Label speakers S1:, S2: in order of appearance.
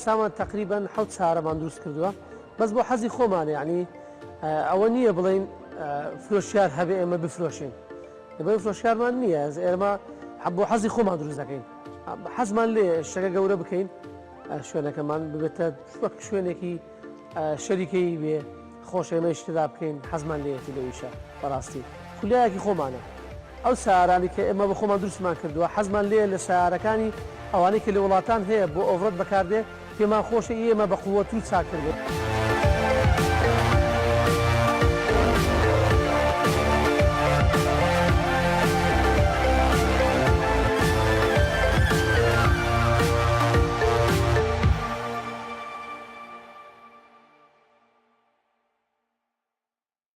S1: ئێستامان تەقریبەن حەوت سارەمان دروست کردووە بەس بۆ حەزی خۆمانە یعنی ئەوە نییە بڵین فرۆشیار هەبێ ئێمە بفرۆشین لەبەر فرۆشیارمان نییە ئێمە بۆ حەزی خۆمان دروست دەکەین حەزمان لێ شتەکە گەورە بکەین شوێنەکەمان ببێتە وەک شوێنێکی شەریکەی بێ خۆش ئێمەیش تێدا بکەین حەزمان لێیەتی لەویشە بەڕاستی خولیایەکی خۆمانە ئەو سەیارانەی کە ئێمە بە خۆمان دروستمان کردووە حەزمان لێیە لە سەیارەکانی ئەوانەی کە لە وڵاتان هەیە بۆ off-road بەکاردێ پێمان خۆشە ئی ئێمە بە قووەتر و چاکتر بێت.